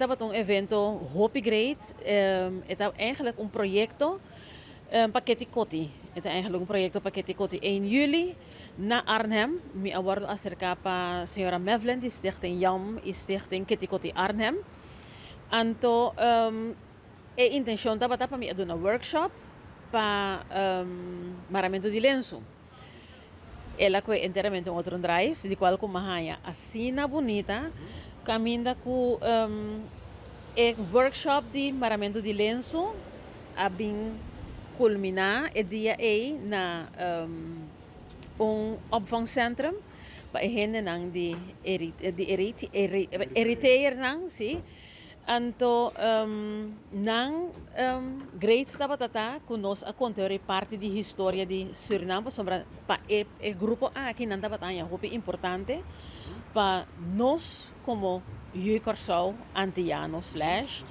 tabata un evento hopi great. E ta eigenlijk un proyecto pa Keti Koti. E ta eigenlijk un proyecto pa Keti Koti. 1 juli na Arnhem mi a wordo acerca pa señora Mevlin di Stichting Jam y Stichting Keti Koti Arnhem. Anto e intencion tabata pa mi a duna workshop pa maramento di lensu. El a koe enteramente un otro drive, di cual cu mi a haña asina bunita, caminda cu e workshop di maramento di lensu a bin culmina e dia ey na un opvangcentrum pa e hendenan di Eritreernan, si. Anto nan great tabata ta ku nos a konta yori parti di historia di Surinam pasobra pa e e grupo aki nan tabata haña hopi importante pa nos komo Yu Kòrsou Antiano slash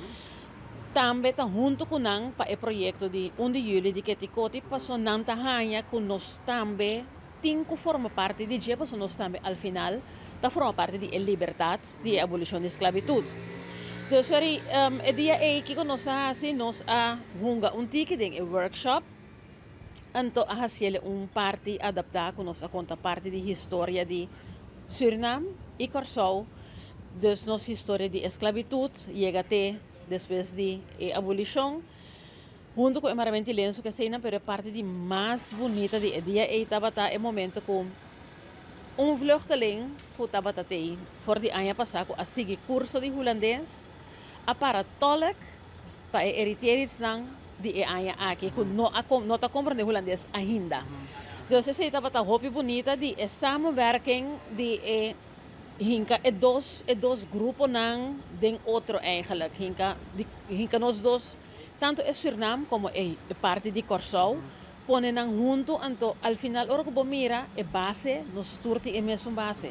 tambe ta huntu ku nan pa e proyekto di un di yüli di Ketikoti paso nan ta haña ku nos tambe tin ku forma parti di dje pasobra nos tambe al final ta forma parti di e libertat di e abolishon di sklabitut. Dus wèri e dia ei kiko nos a hasi? Nos a hunga un tiki den e workshop, anto a hasiel un parti adaptá ku nos a konta parti di historia di Sürnam i Kòrsou, dus nos historia di esklabitut yega te despues di e abolishon. Huntu ku e maramenti lensu ku eseinan, pero e parti di mas bunita di e dia ei tabata e momento ku un vluchteling ku tabata tei for di aña pasá ku a sigui kurso di hulandes a para tolk pa e eritreersnan di e aña aki ku no a no ta komprendé hulandes ainda. Dus esei tabata hopi bunita di e samenwerking di e hinka e dos e dos gruponan den otro eigenlijk, hinka di hinka nos dos. Tantu e Surnam komo e parti di Kòrsou pone nan huntu anto al final ora ku bo mira e base nos tur tin e mesun base.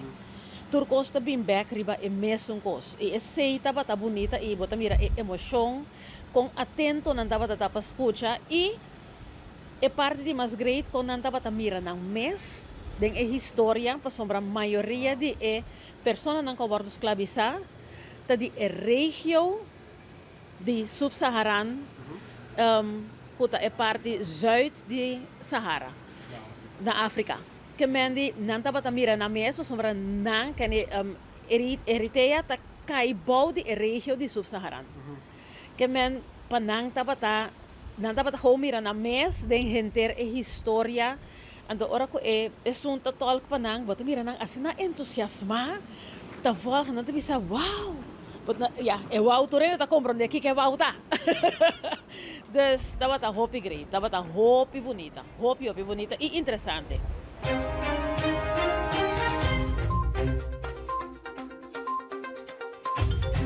Tur kos ta bin bèk riba e mesun kos i esei tabata bunita i bo ta mira e emoshon kon atento nan tabata ta pa skucha i e parti di mas great kon nan tabata mira nan mes den e historia pasobra mayoria di e personanan ku a wòrdu sklabisá ta di e regio di Sub-Saharan ku ta e parti zuid di Sahara na Afrika. Ke men di nan tabata mira nan mes pasobra nan kende Eritea ta kai bou di e regio di Sub-Saharan. Ke men pa nan tabata nan tabata gou mira nan mes den henter e historia. Anto ora ku e esun ta tòlk pa nan bo ta mira nan asina entusiasmá ta vòlg nan ta bisa wow! But na, ya, e wou tur hende ta komprondé kiko e wou ta. Dus tabata hopi great, tabata hopi bunita, hopi hopi bunita i interesante.